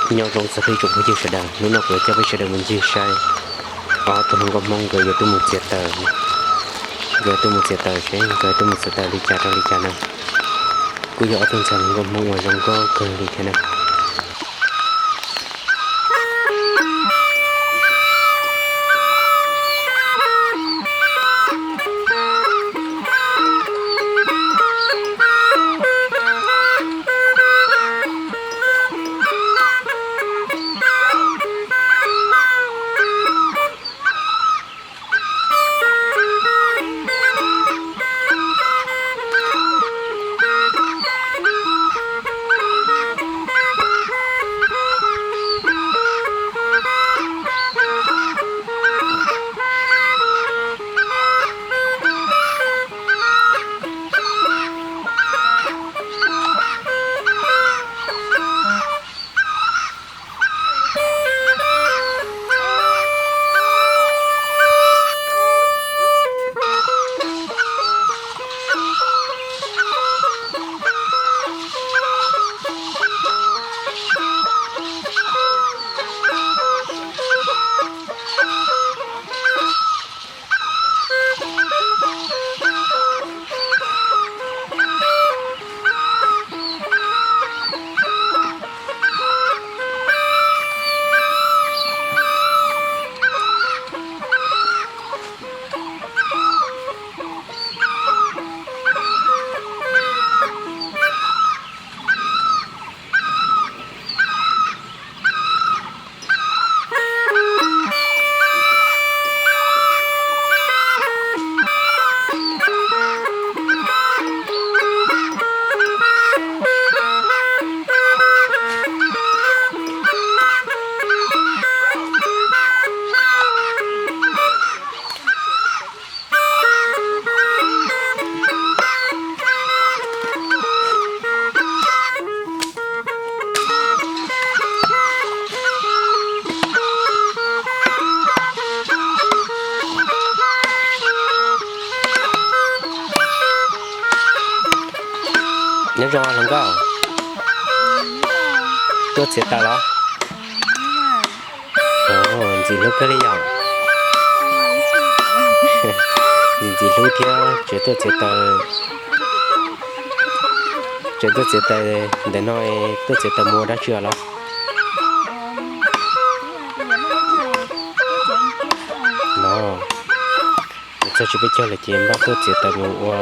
Nyob zoo txog peb tsoom phooj ywg sawv daws, hnub no kuv yuav coj peb sawv daws mus ncig saib ob tug hluas nkauj Hmoob nkawd yuav tuaj mus txiav taws, nkawd tuaj mus txiav taws seb nkawd tuaj mus txiav taws li cas rau li cas na. Kuj yog ob tug ntxhais hluas nkauj Hmoob uas zoo nkauj kawg li thiab na. Nyob zoo hluas nkauj, tuaj txiav taws los? Ntxim hlub kawg li yom. Ntxim hlub thiab tseem tuaj txiav taws, tseem tuaj txiav taws ntawm no, tuaj txiav taws mus ua dab tsi los? Los, txog tsis peb caug lawm ces npaj tuaj txiav taws mus ua,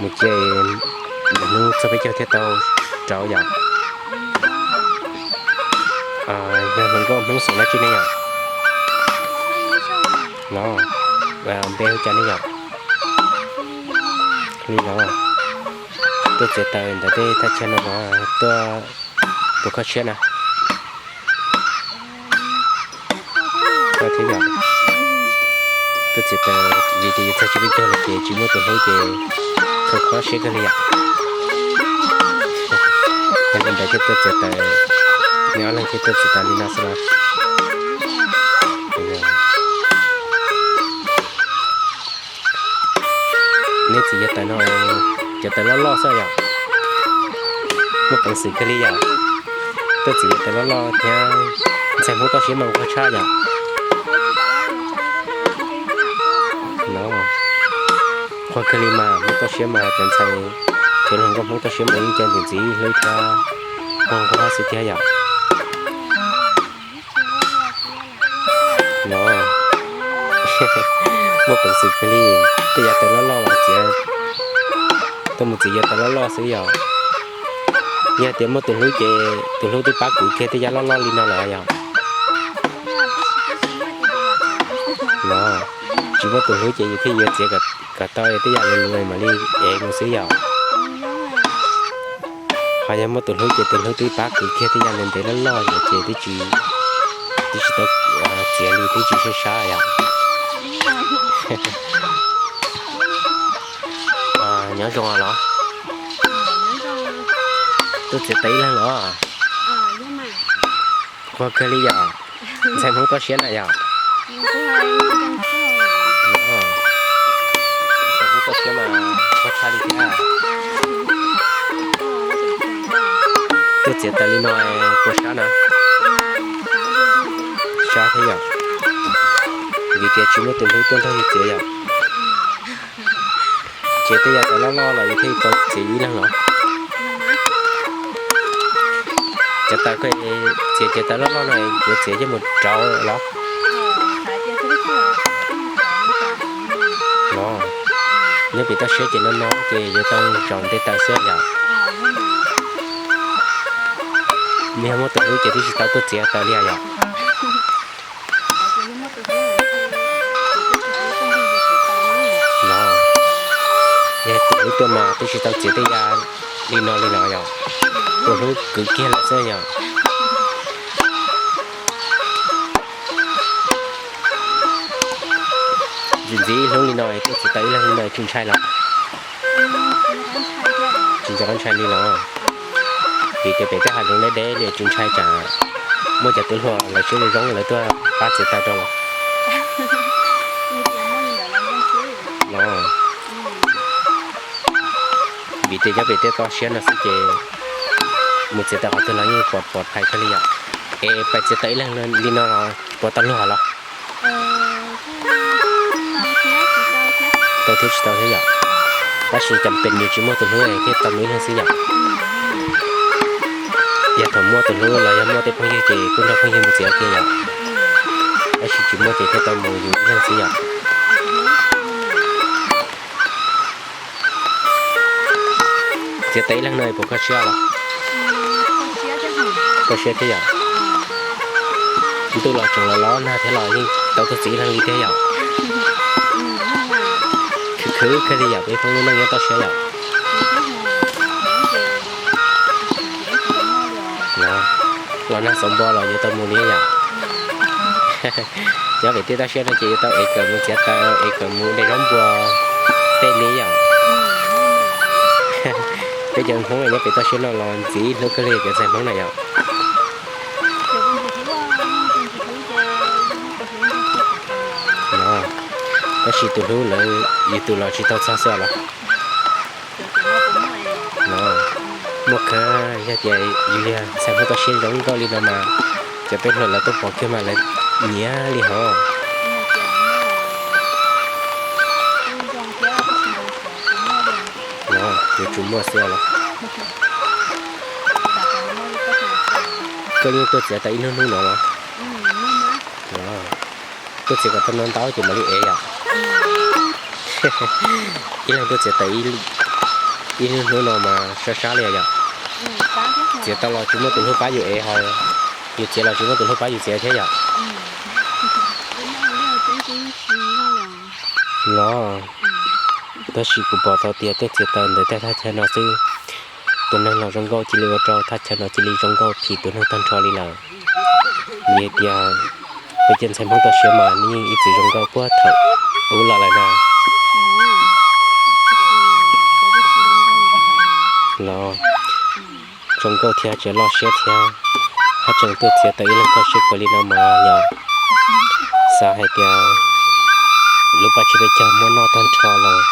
mus cia hnub txog peb caug thiaj tau rauv yom. Yog hluas nkauj Hmoob xeem dab tsi ne yom? Los, npe hu cas ne yom? Li los, tuaj txiav taws ntawm tej thaj chaw no los tuaj puas kho siab na? Kho thiab yom. Tuaj txiav taws vim tias yuav txog tsib peb caug lawm ces tsis muaj tus hlub ces kho kho siab kawg li yom. Yog li ntawd thiaj tuaj txiav taws, neb ob leeg thiaj tuaj txiav taws li no xwb los? Neb txiav cov taws no, cov taws loj loj xwb yom. Muaj peev xwm kawg li yom. Tuaj txiav cov taws loj loj thiab, ntxhais Hmoob toj siab mas qhuav tshaj yom. Los, qhuav kawg li mas, Hmoob toj siab mas cov ntxhais, cov hluas nkauj Hmoob toj siab mas yeej cov ntxim ntxim hlub thiab, qhuav qhuav xwb thiab yom. Los, muaj peev xwm kawg li, tej yav taws loj loj los txiav, tuaj mus txiav yav taws loj loj xwb yom. Yog tias muaj tus hlub ces tus hlub twb pab kuv kiag tej yav loj loj li no lawm yom. Los, tsis muaj tus hlub ces yus thiaj yuav txiav kom tau tej yam luv luv mam li ev mus xwb yom. Ho yog muaj tus hlub ces tus hlub twb pab kuv kiag tej yam ntev ntev loj loj yom ces twb tsis, twb tsis tau txiav li, twb tsis sab sab yom. Nyob zoo los? Tuaj txiav taws ib leeg los? Qhuav kawg li yom. Ntxhais Hmoob toj siab na yom. Ntxhais Hmoob toj siab mas qhuav tshaj li thiab. Tuaj txiav taws li no puas sab na? thiab yom, vim tias tsis muaj tus hlub tuaj nrog yus txiav yom. Ces tej yam tawv loj loj los yus thiaj tau txiav yus ib leeg los. Cov tawv koj txiav cov tawv loj loj no yuav txiav coj mus rauv los? Los, nyob pem toj siab ces no no ces yuav tau zaum nte taws xwb yom. Nws yog muaj tus hlub ces twb tsis tau tuaj txiav tawv li yom. Los, yog tus hlub tuaj mas twb tsis tau txiav tej yam li no li los yom. Tus hlub kwv kiag lawm xwb yom. Ntxim ntxim ib hlub li no tuaj txiav tau ib leeg li no tsis ntshai los? Tsis nco qab ntshai li los? Vim tias pem tej hav zoov deb deb li tsis ntshai tsam muaj cov tub hluas lawv siab zoo zoo lawv tuaj pab txiav tawv rau los? Los, vim tias nyob pem tej toj siab no xwb ces mus txiav tawv qhov twg los yeej pom pom phais kawg li yom. Es pais txiav tau ib leeg li no los puas tau luag los? Tau thiab tsis tau thiab yom. Tab sis cas pem nws tsis muaj tus hlub thiaj tau mus ib leeg xwb yom. Yog thaum muaj tus hlub los yog muaj tej phooj ywg ces kuj nrog phooj ywg mus txiav kiag yom. Tab sis tsis muaj ces thiaj tau mus yus ib leeg xwb yom. Txiav tau ib leeg no puas kho siab los? Kho siab thiab yom. Ntuj los tseem los los nag thiab los yeej tau tuaj txiav ib leeg li thiab yom. Khwv khwv kawg li yom peb Hmoob lub neej nyob toj siab yom. Los nag xauv npo los yuav tau mus li yom. Nyob pem tej toj siab no ces yuav tau ev kawm mus txiav taws, ev kawm mus de zaub npua tej li yom. Peb cov Hmoob nyob pem toj siab no los ntxim hlub kawg li cov ntxhais Hmoob na yom. Tab sis tus hlub lawv yus tus los tsis tau txog xwb los? Muaj kawg, yog tias yus yog ntxhais Hmoob toj siab zoo nkauj li no mas cov tub hluas lawv tuaj pom kiag mas lawv nyiam li hov. Los yuav tsum muaj xwb los? Koj yeej tuaj txiav tau ib hnub hnub no los? Tuaj txiav kom tau no ntau ces mam li ev yom. Ib leeg tuaj txiav tau ib hnub hnub no mas sab sab li yom. Txiav tau los tsis muaj tus hlub pab yus ev ho, yus txiav los tsis muaj tus hlub pab yus txiav thiab yom. Los, tab sis kuv pom tau tias tuaj txiav taws ntawm tej thaj chaw no xwb, tus neeg los zoo nkauj cia li ua rau thaj chaw no cia li zoo nkauj phim tus neeg tag nrho li lawm. Vim tias peb cov ntxhais Hmoob toj siab mas nej yeej ib txwm zoo nkauj puag thaum ub los lawm na. Los zoo nkauj thiab tseem loj siab thiab, haj tseem tuaj txiav tau ib leeg kho siab kawg li no mas yog xav hais tias lub paj tsi peb caug muab noj tag nrho los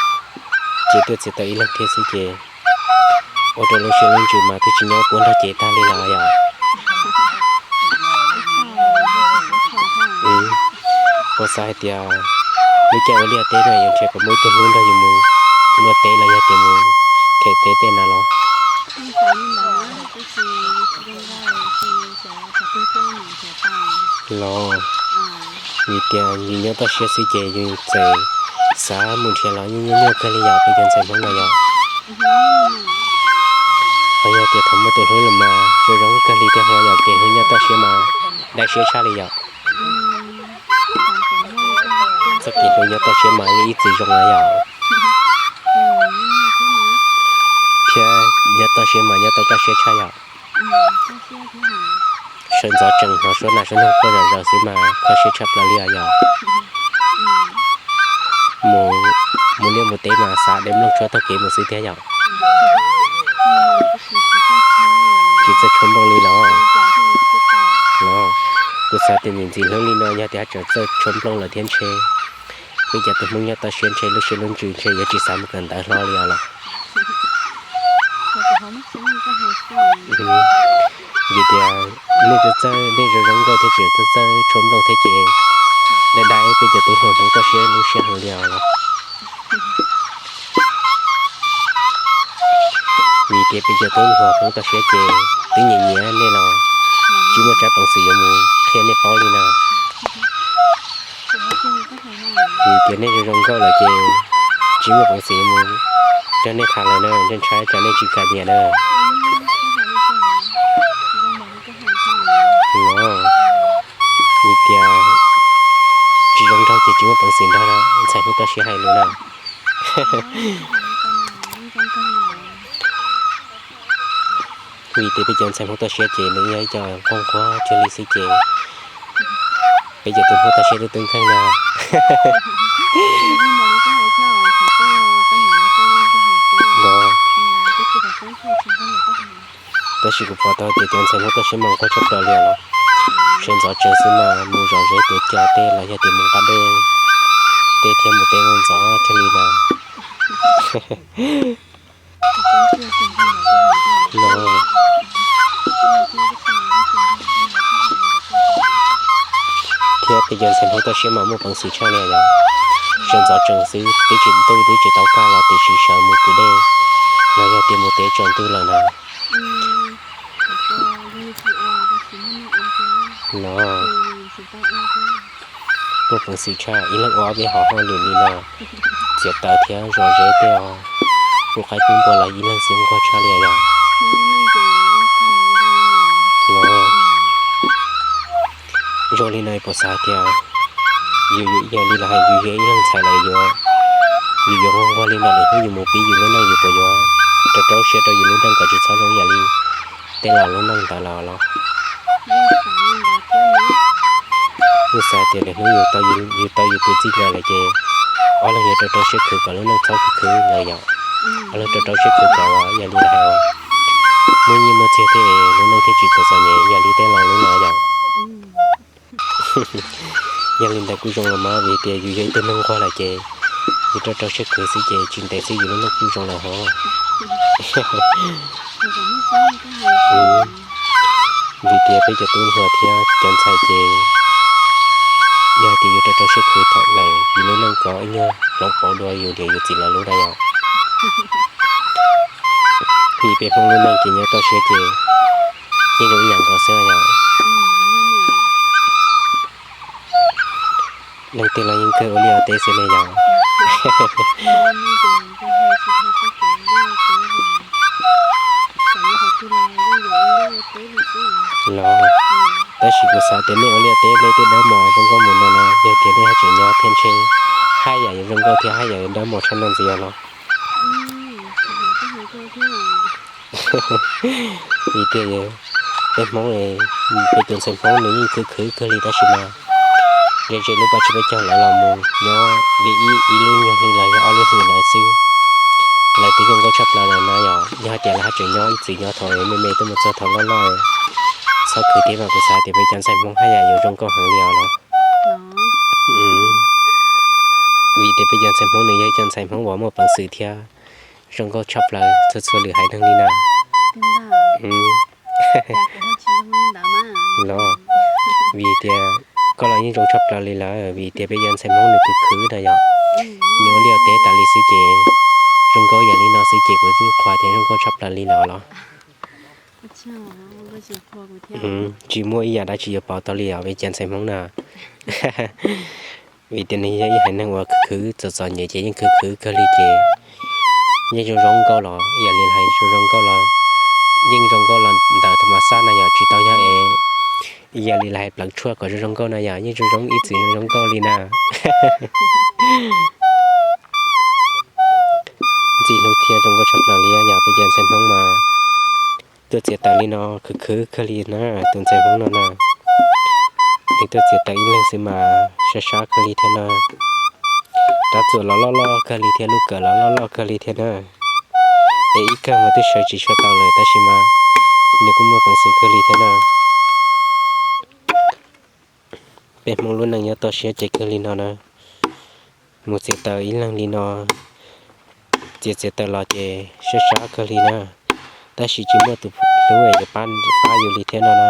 ces tuaj txiav tau ib leeg thiab xwb ces ua rau lub siab lub ntsws mas twb tsis nyob puab nrog cev tag li los yom. Puab xav hais tias lub caij ua liaj teb no yuav nrhiav kom muaj ib tug hlub nrog yus mus luaj teb los yog tias mus them teb tej na los. Los vim tias yus nyob toj siab xwb ces yus txawm xav mus nrhiav los yeej nyuaj nyuaj kawg li yom peb cov ntxhais Hmoob no yom. Ho yog tias thaum muaj tus hlub los mas zoo zoo kawg li thiab ho yom, kev hlub nyob toj siab mas dai siab tshaj li yom. Txoj kev hlub nyob toj siab mas yeej ib txwm zoo los yom. Thiab nyob toj siab mas nyob tau kaj siab tshaj yom. Sawv ntxov tsees hnov suab nas suab noog quaj zom zaws xwb mas kho siab tshaj plaws li os yom. Mus, mus liaj mus teb mas xav de nplooj tshuab taug kev mus xwb thiab yom. Tsis txawj tshuab nplooj li los? Los, kuv xav tias ntxim ntxim hlub li no yog tias tseem txawj tshuab nplooj lawm thiab ntshe peb cov tus Hmoob nyob toj siab ntshe lub siab lub ntsws ntshe yuav tsis xav mus kawm ntawv hlo li os los. Vim tias nej txawj txawj, nej zoo zoo nkauj thiab tseem txawj txawj tshuaj nplooj thiab ces dai dai peb cov tub hluas Hmoob toj siab lub siab heev li os. Vim tias peb cov tub hluas Hmoob toj siab ces twb nyiam nyiam nej los tsis muaj tsab peev xwm yuav mus qhia nej paub li na. Vim tias nej zoo zoo nkauj lawm ces tsis muaj peev xwm yuav mus nrog nej tham lawm na, ntshai tsam nej tsis kam nyiam na. Vim tias tsis zoo nraug ces tsis muaj peev xwm nrog ntxhais Hmoob toj siab hais lus na. Vim tias peb cov ntxhais Hmoob toj siab ces nws yog ib co nquag nquag cuag li xwb ces peb cov tub Hmoob toj siab twb tub nkeeg no. Tab sis kuv pom tau tias cov ntxhais Hmoob toj siab mas nquag tshaj plaws li os. Sawv ntxov tsees xwb mas mus zom zeb tuav cos tej los yog tias mus nqa dej tej thiab mus tej ntxov thiaj li na. Thiab peb cov ntxhais Hmoob toj siab mas muaj peev xwm tshaj li yom. Sawv ntxov tsees xwb twb tsis ntuj twb tsis tau kaj los tiam sis sawv mus kwv dej los yog tias mus tev tsaus ntuj lawm na. No, muaj peev xwm tshaj ib leeg ua ob peb hom hauj lwm li no, txiav taws thiab zom zeb tej os, pub qaib pub npua los ib leeg xwb nquag tshaj li yom. No, zoo li no puas xav tias yus yog li los hais yus yog ib leeg ntxhais lawm yuav, yus yuav nquag nquag li no lwm hnub yus mus pib yus lub neej yus puas yuav rau rau siab rau yus lub neej kom tsis txhob zoo yam li tej laus lub neej ntawd los los. Yeej xav tias lwm hnub yus tau yus tus txij nkawm lawm ces ob leeg yuav rau rau siab khwv kom lub neej txhob khwv khwv lawm yom. Ob leeg rau rau siab khwv kom yam li hais muaj nyiaj muaj txiag thiab lub neej thiaj tsis txom txom nyem yam li tej laus lub no yom. Yog li ntawd kuj zoo los mas vim tias yus yog ib tug neeg nquag lawm ces yus rau rau siab khwv xwb ces tsis ntev xwb yus lub neej kuj zoo lawm hov. Vim tias peb cov tub hluas thiab cov ntxhais ces yog hais tias yus rau rau siab khwv thaum lawm yus lub neej kom ib nyuag hloov pauv dua yus niam yus txiv lawv lub na yom. Vim peb Hmoob lub neej ces nyob toj siab ces yeej zoo ib yam nkaus xwb yom. Leej twg los yeej kawg ua liaj ua teb xwb ne yom. Los, tab sis kuv xav tias nej ua liaj teb nej tej dawb mos zoo nkauj mus no no yog tias nej haj tseem nyob thiab ntshe haj yam yuav zoo nkauj thiab haj yam yuav dawb mos tshaj no ntxiv os los. Vim tias peb Hmoob, peb tus ntxhais Hmoob nws yeej khwv khwv kawg li tab sis mas ze ze lub paj tsib peb caug lawv los mus nyob li ib lub nyuag hli los yog ob lub hlis lawm xwb, lawv twb zoo nkauj tshaj plaws lawm na yom. Yog hais tias lawv haj tseem nyob ib txwm nyob thaum me me tuaj mus txog thaum loj loj, txhob khwv thiab mas kuv xav tias peb cov ntxhais Hmoob haj yam yuav zoo nkauj heev li os los. Vim tias peb cov ntxhais Hmoob nws yog ib cov ntxhais Hmoob uas muaj peev xwm thiab zoo nkauj tshaj plaws txhua txhua lwm haiv neeg li na. Los, vim tias koj los yeej zoo tshaj plaws li lawm vim tias peb cov ntxhais Hmoob nws khwv khwv na yom. Nws ua liaj ua teb tas li xwb ces zoo nkauj yam li no xwb ces kuv yeej qhuas tias zoo nkauj tshaj plaws li no los. Tsis muaj ib yam dab tsi yuav pauv tau li os peb cov ntxhais Hmoob na. Vim tias nws yog ib haiv neeg uas khwv khwv txom txom nyem ces yeej khwv khwv kawg li ces yeej zoo zoo nkauj los ib yam li hais zoo zoo nkauj los yeej zoo nkauj los ntawm tha ma xab na yom, tsis tau yog es ib yam li lawv hais pleev tshuaj kom zoo zoo nkauj na yom, yeej zoo zoo ib txwm zoo zoo nkauj li na. Ntxim hlub thiab zoo nkauj tshaj plaws li yom, peb cov ntxhais Hmoob mas tuaj txiav taws li no khwv khwv kawg li na, tus ntxhais Hmoob no na. Nws tuaj txiav taws ib leeg xwb mas sab sab kawg li thiab na. Rab txuas los loj loj kawg li thiab lub kawm los loj loj kawg li thiab na. Es ib kawg mas twb sawv tsis tshua tau lawm tab sis mas nws kuj muaj peev xwm kawg li thiab na. Peb Hmoob lub neej nyob toj siab ces kawg li no na. Mus txiav taws ib leeg li no, txiav txiav taws los ces sab sab kawg li na. Tab sis tsis muaj tus hlub yuav pab, pab yus li thiab no na.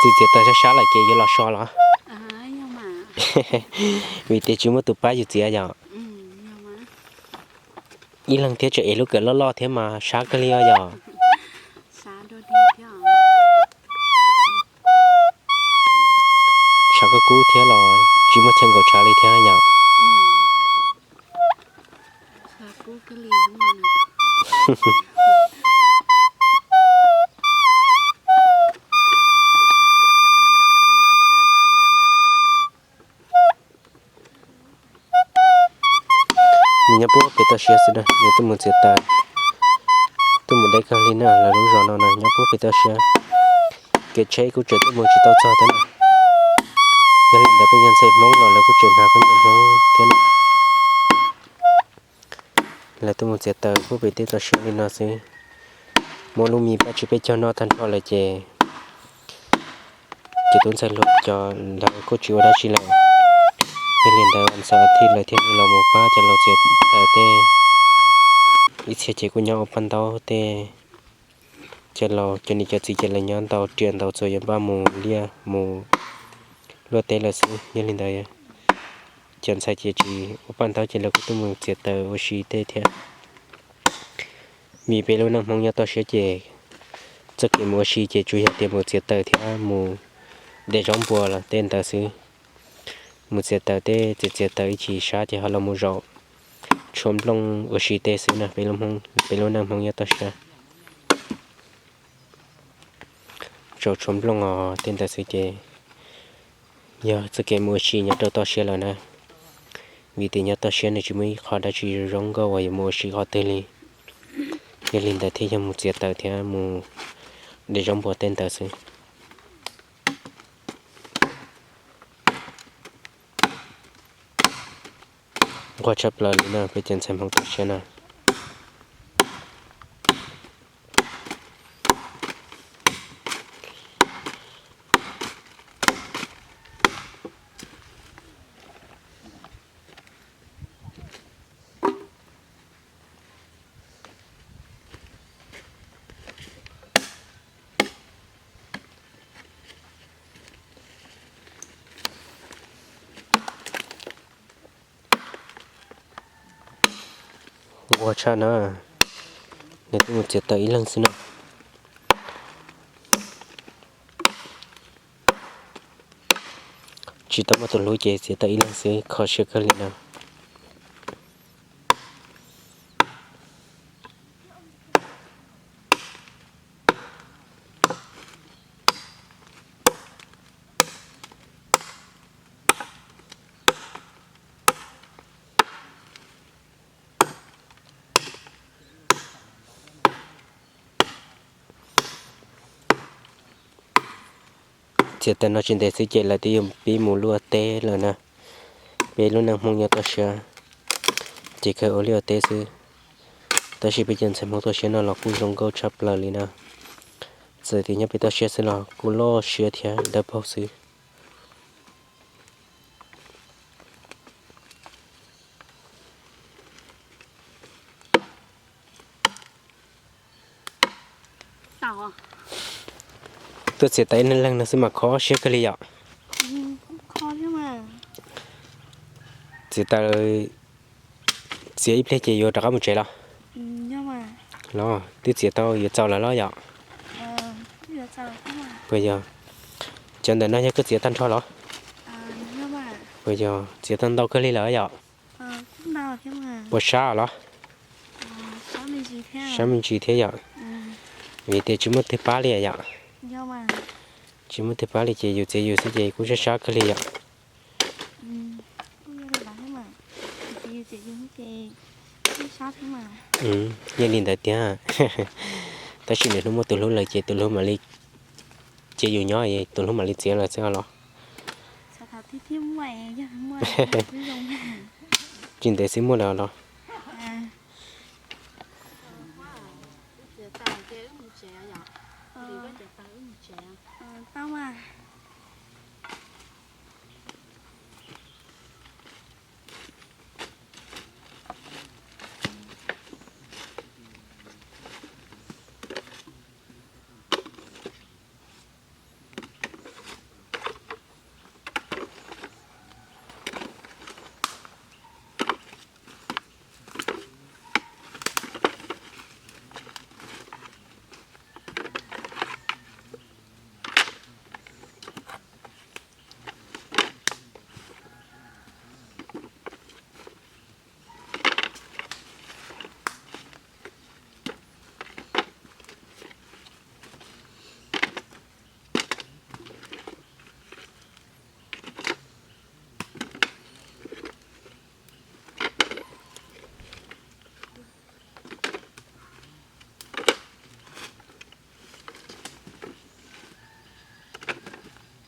Txiav txiav taws sab sab lawm ces yuav los so los? Vim tias tsis muaj tus pab yus txiav yom. Ib leeg thiab tseem ev lub kawm loj loj thiab mas sab kawg li os yom. Tshav kub kub thiab los tsis muaj chaw nkaum tshav li thiab yom. Nws nyob puag pem toj siab xwb na, nws tuaj mus txiav taws, tuaj mus deb kawg li na, lawv lub zos no na nyob puag pem toj siab. Kev tsheb kuj tseem tuaj mus tsis tau txog thiab na. Yog li ntawd peb yog ntxhais Hmoob los lawv kuj tseem hnav khaub ncaws Hmoob thiab na. Lawv tuaj mus txiav taws puag pem tej toj siab li no xwb. Muaj lub mis paj tsib peb caug noj tag nrho lawm ces cov tub ntxhais hluas cov lawv kuj tsis ua dab tsi lawm. Yog li ntawd ntxhais Thij lawv thiaj li los mus pab cov laus txiav taws tej. Ib txhia ces kuj nyob ua paj ntaub tej. Cov laus cov niam cov txiv ces lawv nyob ntaus riam ntaus txuas yuav npaj mus liaj mus luaj teb lawm xwb. Yog li ntawd cov ntxhais ces tsis ua paj ntaub ces lawv kuj tuaj mus txiav taws ua si tej thiab. Vim peb lub neej Hmoob nyob toj siab ces txoj kev mus ua si ces tsuas yog tias mus txiav taws thiab mus de zaub npua los tej ntawd xwb. Mus txiav taws tej txiav txiav taws ib chim sab ces ho los mus zaum tshuaj nplooj ua si tej xwb na. Peb lub neej Hmoob nyob toj siab zaum tshuaj nplooj os tej ntawd xwb ces yog txoj kev mus ua si nyob rau toj siab lawm na. Vim tias nyob toj siab nws tsis muaj ib qho dab tsi zoo nkauj uas yuav mus ua si qhov twg li. Yog li ntawd thiaj yog mus txiav taws thiab mus de zaub npua tej ntawd xwb. Nquag tshaj plaws li no peb cov ntxhais Hmoob toj siab na. Nquag tshaj na, nws twb mus txiav taws ib leeg xwb na. Tsis tau muaj tus hlub ces txiav taws ib leeg xwb kho siab kawg li na. Txiav taws no tsis ntev xwb ces lawv twb yuav pib mus luaj teb lawm na. Peb lub neej Hmoob nyob toj siab ces kawg ua liaj ua teb xwb. Tab sis peb cov ntxhais Hmoob toj siab no los kuj zoo nkauj tshaj plaws li na. Txawm tias nyob pem toj siab xwb los kuj loj siab thiab dawb paug xwb. Tuaj txiav taws ib leeg no xwb mas kho siab kawg li yom. Txiav taws, txiav ib pliag ces yuav rov qab mus tsev los? Los twb txiav tau yuav txaus lawm los yom? Puas yog? Cov ntawm no yog koj txiav tag nrho los? Puas yog txiav tau ntau kawg li lawm yom? Puas sab los? Sab me ntsis thiab yom? Vim tias tsis muaj twg pab li yom? Tsis muaj twg pab li ces yus txiav yus xwb ces kuj sab sab kawg li yom. Yog li ntawd tiag. Tab sis nws hnub muaj tus hlub lawm ces tus hlub mam li, ces yus nyob tus hlub mam li txiav lawm xwb los. Tsis ntev xwb muaj lawm los.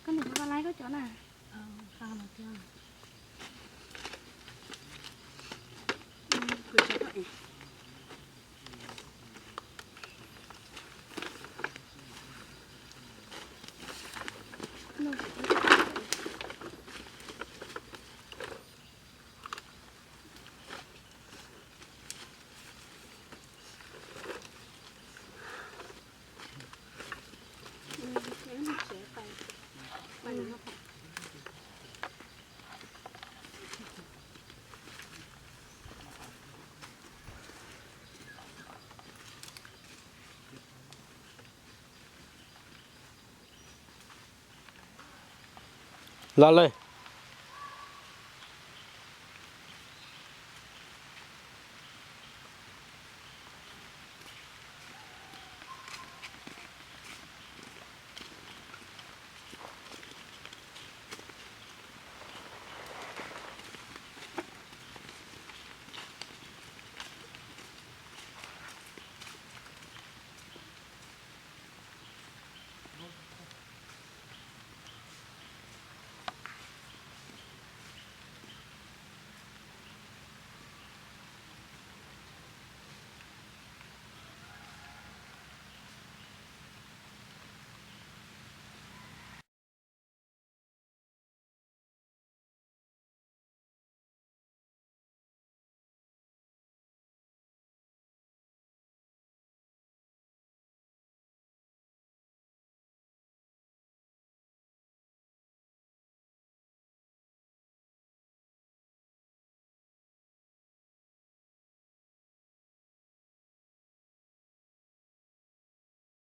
Koj niam, koj laib koj cov na. Los lawm.